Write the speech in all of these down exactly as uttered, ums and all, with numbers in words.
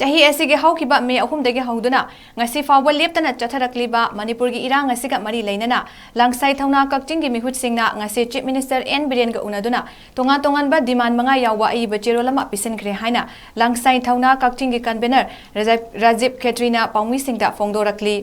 ꯆꯍꯤ ꯑꯁꯤꯒꯤ ꯍꯧꯈꯤꯕ ꯃꯦ ꯑꯍꯨꯝꯗꯒꯤ ꯍꯧꯗꯨꯅ ꯉꯁꯤ ꯐꯥꯎꯕ ꯂꯦꯞꯇꯅ ꯆꯠꯊꯔꯛꯂꯤꯕ ꯃꯅꯤꯄꯨꯔꯒꯤ ꯏꯔꯥꯡ ꯑꯁꯤꯒ ꯃꯔꯤ ꯂꯩꯅꯅ ꯂꯪꯁꯥꯏ ꯊꯧꯅꯥ ꯀꯛꯆꯤꯡꯒꯤ ꯃꯤꯍꯨꯠꯁꯤꯡꯅ ꯉꯁꯤ ꯆꯤꯐ ꯃꯤꯅꯤꯁꯇꯔ ꯑꯦꯟ ꯕꯤꯔꯦꯟꯒ ꯎꯅꯗꯨꯅ ꯇꯣꯉꯥꯟ ꯇꯣꯉꯥꯟꯕ ꯗꯤꯃꯥꯟ ꯃꯉꯥ ꯌꯥꯎꯕ ꯑꯏꯕ ꯆꯦꯔꯣꯜ ꯑꯃ ꯄꯤꯁꯤꯟꯈ꯭ꯔꯦ ꯍꯥꯏꯅ ꯂꯪꯁꯥꯏ ꯊꯧꯅꯥ ꯀꯛꯆꯤꯡꯒꯤ ꯀꯟꯚꯦꯅꯔ ꯔꯥꯖꯤꯕ ꯈꯦꯇ꯭ꯔꯤꯅ ꯄꯥꯎꯃꯤꯁꯤꯡꯗ ꯐꯣꯡꯗꯣꯔꯛꯂꯤ꯫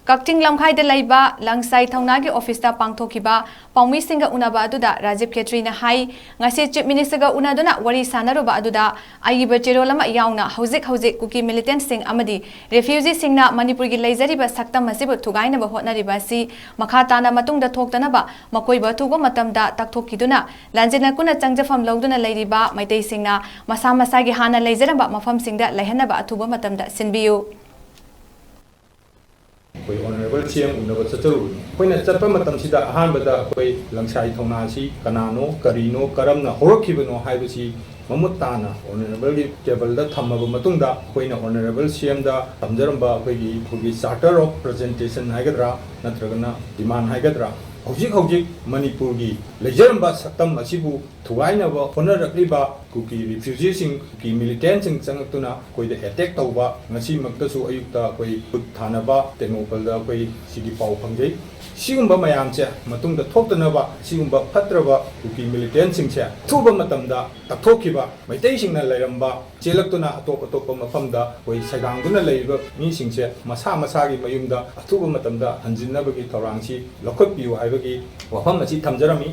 ꯀꯛꯆꯤꯡ ꯂꯝꯈꯥꯏꯗ ꯂꯩꯕ ꯂꯪꯁꯥꯏ ꯊꯧꯅꯥꯒꯤ ꯑꯣꯐꯤꯁꯇ ꯄꯥꯡꯊꯣꯛꯈꯤꯕ ꯄꯥꯎꯃꯤꯁꯤꯡꯒ ꯎꯅꯕ ꯑꯗꯨꯗ ꯔꯥꯖꯤꯕ ꯈꯦꯇ꯭ꯔꯤꯅ ꯍꯥꯏ, ꯉꯁꯤ ꯆꯤꯐ ꯃꯤꯅꯤꯁꯇꯔꯒ ꯎꯅꯗꯨꯅ ꯋꯥꯔꯤ ꯁꯥꯟꯅꯔꯨꯕ ꯑꯗꯨꯗ ꯑꯏꯕ ꯆꯦꯔꯣꯜ ꯑꯃ ꯌꯥꯎꯅ ꯍꯧꯖꯤꯛ ꯍꯧꯖꯤꯛ ꯀꯨꯀꯤ ꯃꯤꯂꯤꯇꯦꯟꯠꯁꯤꯡ ꯑꯃꯗꯤ ꯔꯦꯐ꯭ꯌꯨꯖꯤꯁꯤꯡꯅ ꯃꯅꯤꯄꯨꯔꯒꯤ ꯂꯩꯖꯔꯤꯕ ꯁꯛꯇꯝ ꯑꯁꯤꯕꯨ ꯊꯨꯒꯥꯏꯅꯕ ꯍꯣꯠꯅꯔꯤꯕ ꯑꯁꯤ ꯃꯈꯥ ꯇꯥꯅ ꯃꯇꯨꯡꯗ ꯊꯣꯛꯇꯅꯕ ꯃꯈꯣꯏꯕꯨ ꯑꯊꯨꯕ ꯃꯇꯝꯗ ꯇꯛꯊꯣꯛꯈꯤꯗꯨꯅ ꯂꯥꯟꯖꯦꯟꯅ ꯀꯨꯟꯅ ꯆꯪꯖꯐꯝ ꯂꯧꯗꯨꯅ ꯂꯩꯔꯤꯕ ꯃꯩꯇꯩꯁꯤꯡꯅ ꯃꯁꯥ ꯃꯁꯥꯒꯤ ꯍꯥꯟꯅ ꯂꯩꯖꯔꯝꯕ ꯃꯐꯝꯁꯤꯡꯗ ꯂꯩꯍꯟꯅꯕ ꯑꯊꯨꯕ ꯃꯇꯝꯗ ꯁꯤꯟꯕꯤꯌꯨ꯫ ꯑꯩꯈꯣꯏ ꯑꯣꯅꯔꯦꯕꯜ ꯁꯤ ꯑꯦꯝ ꯎꯅꯕ ꯆꯠꯆꯔꯨꯕꯅꯤ꯫ ꯑꯩꯈꯣꯏꯅ ꯆꯠꯄ ꯃꯇꯝꯁꯤꯗ ꯑꯍꯥꯟꯕꯗ ꯑꯩꯈꯣꯏ ꯂꯪꯁꯥꯏ ꯊꯧꯅꯥ ꯑꯁꯤ ꯀꯅꯥꯅꯣ, ꯀꯔꯤꯅꯣ, ꯀꯔꯝꯅ ꯍꯧꯔꯛꯈꯤꯕꯅꯣ ꯍꯥꯏꯕꯁꯤ ꯃꯃꯨꯠ ꯇꯥꯅ ꯑꯣꯅꯔꯦꯕꯜꯒꯤ ꯇꯦꯕꯜꯗ ꯊꯝꯃꯕ ꯃꯇꯨꯡꯗ, ꯑꯩꯈꯣꯏꯅ ꯑꯣꯅꯔꯦꯕꯜ ꯁꯤ ꯑꯦꯝꯗ ꯊꯝꯖꯔꯝꯕ ꯑꯩꯈꯣꯏꯒꯤ, ꯑꯩꯈꯣꯏꯒꯤ ꯆꯥꯔꯇꯔ ꯑꯣꯐ ꯄ꯭ꯔꯖꯦꯟꯇꯦꯁꯟ ꯍꯥꯏꯒꯗ꯭ꯔꯥ, ꯅꯠꯇ꯭ꯔꯒꯅ ꯗꯤꯃꯥꯟ ꯍꯥꯏꯒꯗ꯭ꯔꯥ, ꯍꯧꯖꯤꯛ ꯍꯧꯖꯤꯛ ꯃꯅꯤꯄꯨꯔꯒꯤ ꯂꯩꯖꯔꯝꯕ ꯁꯛꯇꯝ ꯑꯁꯤꯕꯨ ꯊꯨꯒꯥꯏꯅꯕ ꯍꯣꯠꯅꯔꯛꯂꯤꯕ ꯀꯨꯀꯤ ꯔꯤꯐ꯭ꯌꯨꯖꯤꯁꯤꯡ, ꯀꯨꯀꯤ ꯃꯤꯂꯤꯇꯦꯟꯠꯁꯤꯡ ꯆꯪꯂꯛꯇꯨꯅ ꯑꯩꯈꯣꯏꯗ ꯑꯦꯇꯦꯛ ꯇꯧꯕ, ꯉꯁꯤꯃꯛꯇꯁꯨ ꯑꯌꯨꯛꯇ ꯑꯩꯈꯣꯏ ꯈꯨꯠ ꯊꯥꯅꯕ ꯇꯦꯡꯅꯧꯄꯜꯗ ꯑꯩꯈꯣꯏ ꯁꯤꯒꯤ ꯄꯥꯎ ꯐꯪꯖꯩ꯫ ꯁꯤꯒꯨꯝꯕ ꯃꯌꯥꯝꯁꯦ ꯃꯇꯨꯡꯗ ꯊꯣꯛꯇꯅꯕ, ꯁꯤꯒꯨꯝꯕ ꯐꯠꯇ꯭ꯔꯕ ꯀꯨꯀꯤ ꯃꯤꯂꯤꯇꯦꯟꯠꯁꯤꯡꯁꯦ ꯑꯊꯨꯕ ꯃꯇꯝꯗ ꯇꯛꯊꯣꯛꯈꯤꯕ, ꯃꯩꯇꯩꯁꯤꯡꯅ ꯂꯩꯔꯝꯕ ꯆꯦꯜꯂꯛꯇꯨꯅ ꯑꯇꯣꯞ ꯑꯇꯣꯞꯄ ꯃꯐꯝꯗ ꯑꯩꯈꯣꯏ ꯁꯩꯗꯥꯡꯗꯨꯅ ꯂꯩꯔꯤꯕ ꯃꯤꯁꯤꯡꯁꯦ ꯃꯁꯥ ꯃꯁꯥꯒꯤ ꯃꯌꯨꯝꯗ ꯑꯊꯨꯕ ꯃꯇꯝꯗ ꯍꯟꯖꯤꯟꯅꯕꯒꯤ ꯊꯧꯔꯥꯡꯁꯤ ꯂꯧꯈꯠꯄꯤꯌꯨ ꯍꯥꯏꯕꯒꯤ ꯋꯥꯐꯝ ꯑꯁꯤ ꯊꯝꯖꯔꯝꯃꯤ꯫